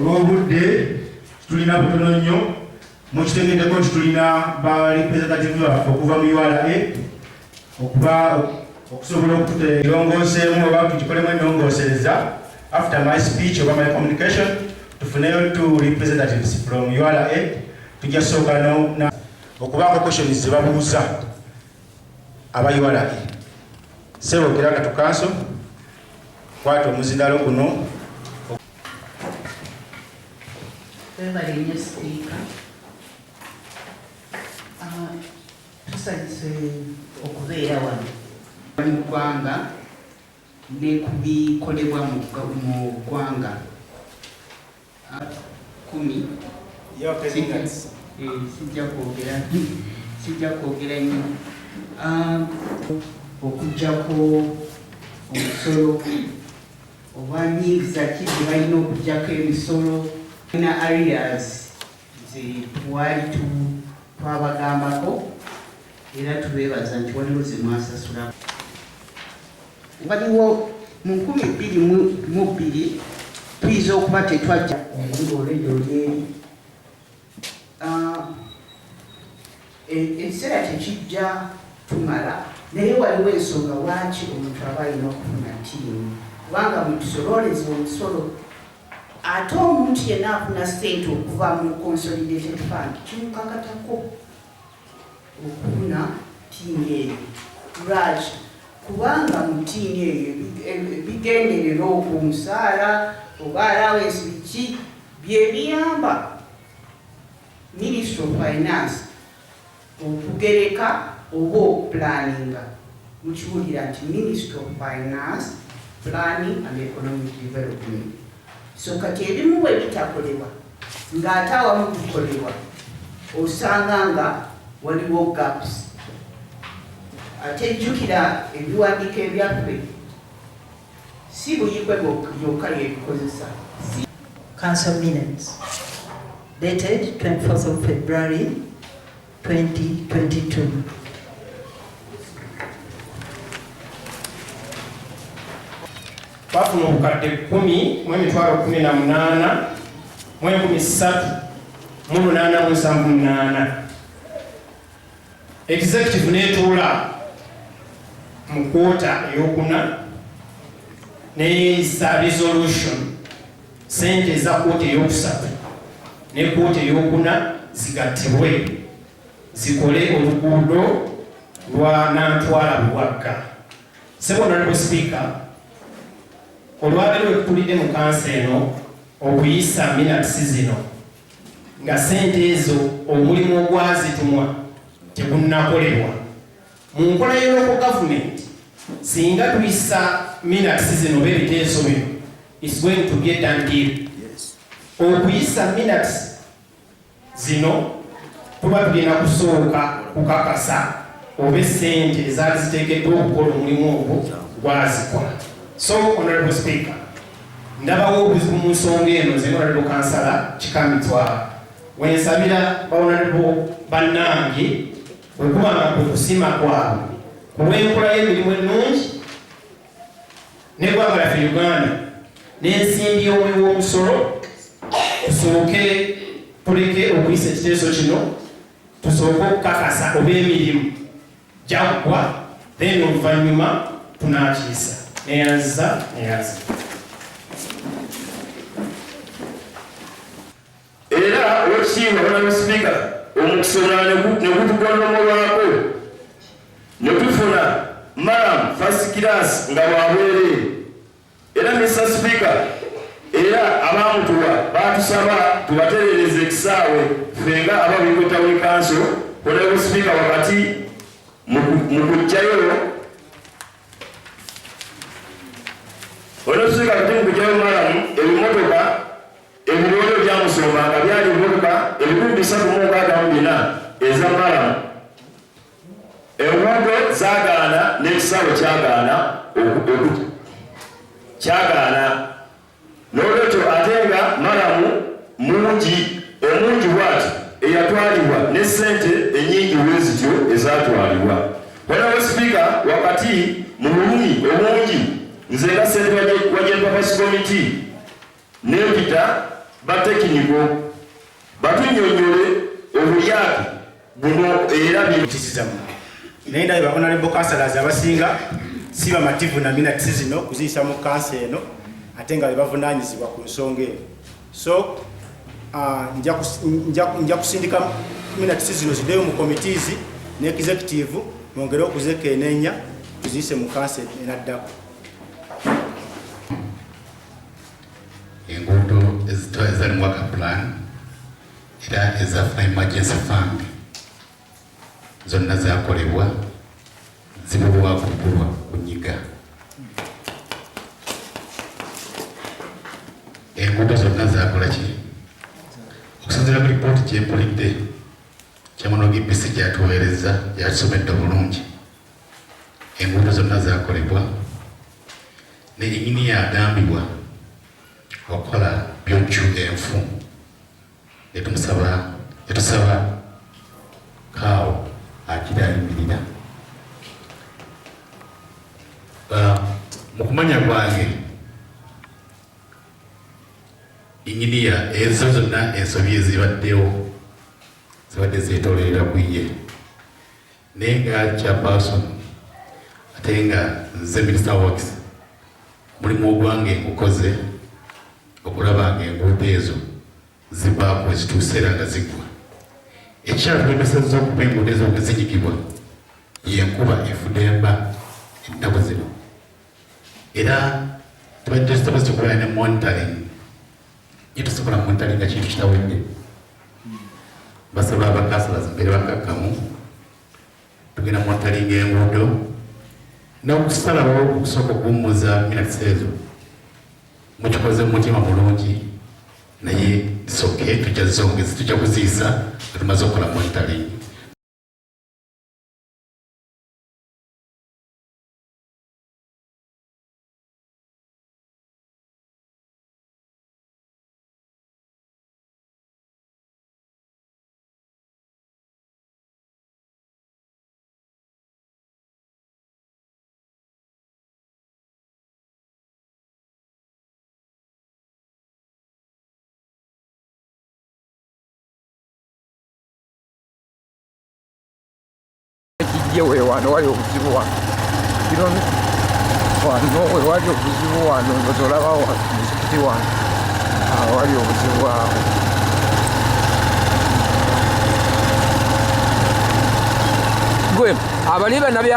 Olw'obudde tulina butono nnyo, mukitegeddeko nti tulina ba representative baffe okuva mu URA okuba okusobola okututerongoseemu oba tugikolemu ennongoosereza. After my speech oba my communication, tufuneyo two representatives from URA. Tujja sooka okubaako questions ze babuuza aba URA. Ssebo Kiraka Tukanso, kwata omuzindalo guno. Webale nnyo, Sipiika. Tusanyuse okubeera wano mu ggwanga ne ku bikolebwa mu ggwanga. 10. Sijja kwogera nnyo. Okuggyako omusolo oba nyingiza ki gye balina okuggyako emisolo na arrears ze twali twabagambako, era tubeebaza nti waliwo ze mwasasula. Waliwo mu 2002 tuyinza okuba tetwajja olwedde olyeri. Ekiseera tekijja tumala, naye waliwo ensonga lwaki omuntu aba alina okufuna TIN, kubanga mutusolooleza omusolo, ate omuntu yenna afuna ssente okuva mu Consolidated Fund kimukakatako okufuna TIN eyo. Lwaki? Kubanga mu TIN eyo ebigenderera okwo, omusaala oba allowance, biki byebiyamba Ministry of Finance okugereka oba okuplanninga. Mukiwulira nti Ministry of Finance, Planning and Economic Development. So kati ebimu bwe bitakolebwa ng'ate awamu bikolebwa, osanga nga waliwo gaps. Ate jjukira, ebiwandiiko ebyaffe si Buikwe yokka yebikozesa. Council minutes dated 24th of February 2022. Twafuna obukadde 10 mu emitwalo 18 mu enkumi ssatu mu lunaana mu nsanvu munaana. Executive n'etuula mu quarter eyokuna neyisa resolution, sente eza quarter eyokusatu ne quarter eyokuna zigattibwe zikole oluguudo lwa Nantwala Luwagga. Ssebo Honorable Speaker, olwaleero wetutulidde mu kanso eno okuyisa minutes zino nga sente ezo omulimu ogwazitumwa tegunnakolebwa. Mu nkola ya local government, singa tuyisa minutes zino oba ebiteeso bino, is going to be a done deal. Okuyisa minutes zino tuba tugenda kusooka kukakasa oba esente ezaali ziteekeddwa okukola omulimu ogwo gwazikola. So Honorable Speaker, ndabawo obuzibu mu nsonga eno. Nze Honorable Kansala Kikamitwala, wensabira ba honorable bannange bwe kuba nga kwe kusiima kwabwe ku lw'enkola y'emirimu ennungi n'eggwanga lyaffe Uganda n'ensimbi y'omuwi w'omusolo, tusooke tuleke okuyisa ekiteeso kino, tusooke okukakasa oba emirimu gyaggwa, then oluvannyuma tunaakiyisa. Neyanziza, neyanziza. Era olwekitiibwa, Honorable Speaker, omukisa omulala ne gutugondomolwako ne tufuna murram first class nga bwabwereere. Era Mr Speaker, era abamutuwa batusaba tubaterereze ekisaawe ffe nga aba Buikwe Town Council. Honorable Speaker, wakati mu kuggyayo, Honorable Speaker, wakati mu kuggyayo murram, ebimotoka ebirooto byamusomba nga byali ebimotoka 364 eza murram. Enguudo zagaana n'ekisaawe kyagaana, kyagaana. N'olwekyo ate nga murram mungi, omungi bwati eyatwalibwa ne ssente ennyingi bwe zityo ezatwalibwa. Honorable Speaker, wakati mu bulumi obungi, nze nga ssentebe wa General Purpose Committee nempita. Batekiniko batunyonyole obulyake buno era bino. Naye ndabye ba honorable councillors abasinga si bamativu na minutes zino kuziyisa mu kanso eno, ate nga bebavunaanyizibwa ku nsonga eno. So nja kusindika minutes zino ziddeyo mu committees ne executive mwongere okuzekeneenya tuziyise mu kanso enaddako. Enguudo ezitali mu work plan era ezafuna emergency fund zonna zakolebwa, zibulwako kugulwa kunyiga. Enguudo zonna zakola ki? Okusinziira ku lipooti gyempulidde, chairman wa EPC gyatuweereza, gyatusomedde obulungi, enguudo zonna zakolebwa ne inginiya agambibwa okukola byokyu enfu, netusaba kaawo akira ayimirira. Mu kumanya kwange inginiya ezo zonna ensobi ezibaddewo zibadde zeetoolera ku ye, naye nga chairperson ate nga nze Minister Works, mulimu ogwange ngukoze okulaba nga enguudo ezo zibaako ezituuse era nga ziggwa. Ekyatulemesezza okuba enguudo ezo nga zinyigibwa y'enkuba efudemba ennaku zino, era tubadde tusobola okubeera ne monitoring, ye tusobola monitoring nga kintu kitawedde. Basaba abakansala mbeere bakakkamu, tugenda monitoring enguudo n'okusalawo okusooka okuwummuza minutes ezo mukikoze mu mutima mulungi, naye soke tujja zongeza, tujja kuziisa nga tumaze okukola monitoring. Kijje we wano wali obuzibu wano, kiro wano we wali obuzibu wano, ndowooza olaba muzikiti wano awali obuzibu awo. Gwe abali bannabya.